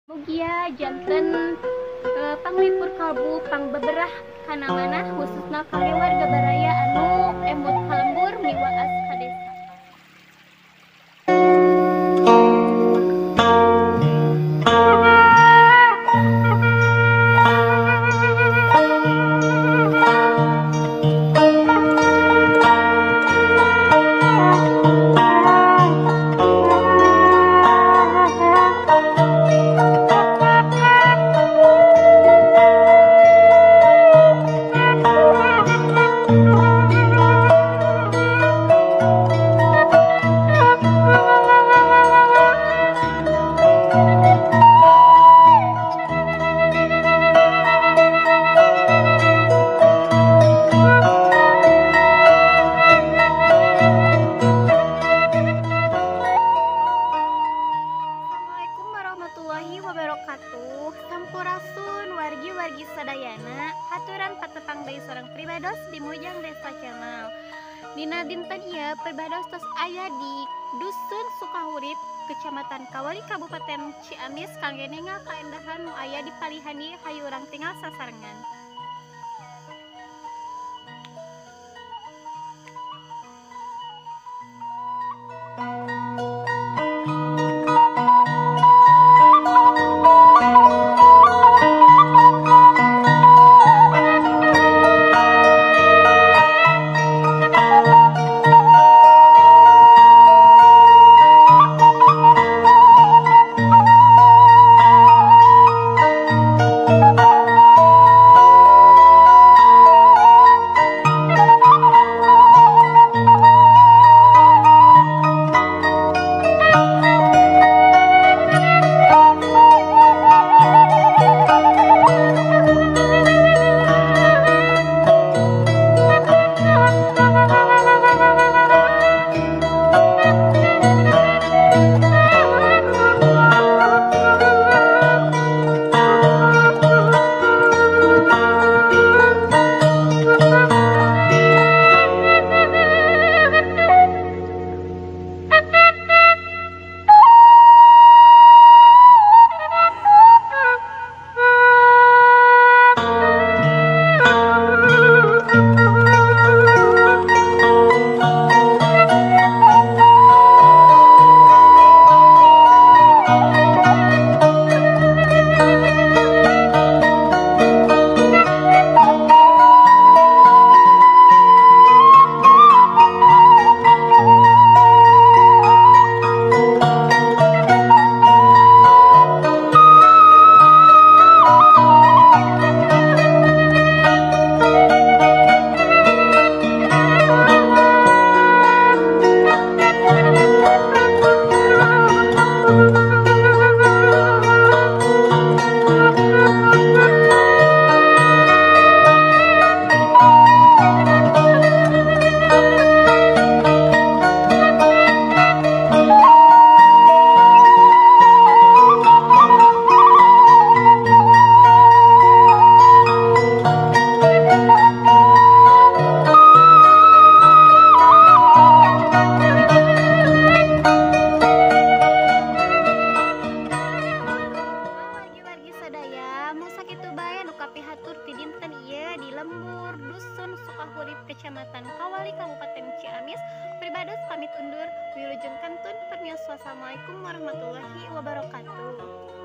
Mugia janten panglipur kalbu pangbeberah kana manah khususna kangge warga baraya anu emut ka lembur miwaas ka desa. Wabarakatuh. Sampurasun wargi-wargi sadayana, haturan patepang deui sareng pribados di Mojang Desa Channel. Dina dinten ieu pribados tos aya di Dusun Sukahurip, Kecamatan Kawali, Kabupaten Ciamis kangge ningal kaendahan nu aya di palihan ieu hayu urang tinggal sasarengan. Dusun Sukahurip, Kecamatan Kawali, Kabupaten Ciamis. Pribados pamit undur, wilujeng kantun permios. Wassalamualaikum warahmatullahi wabarakatuh.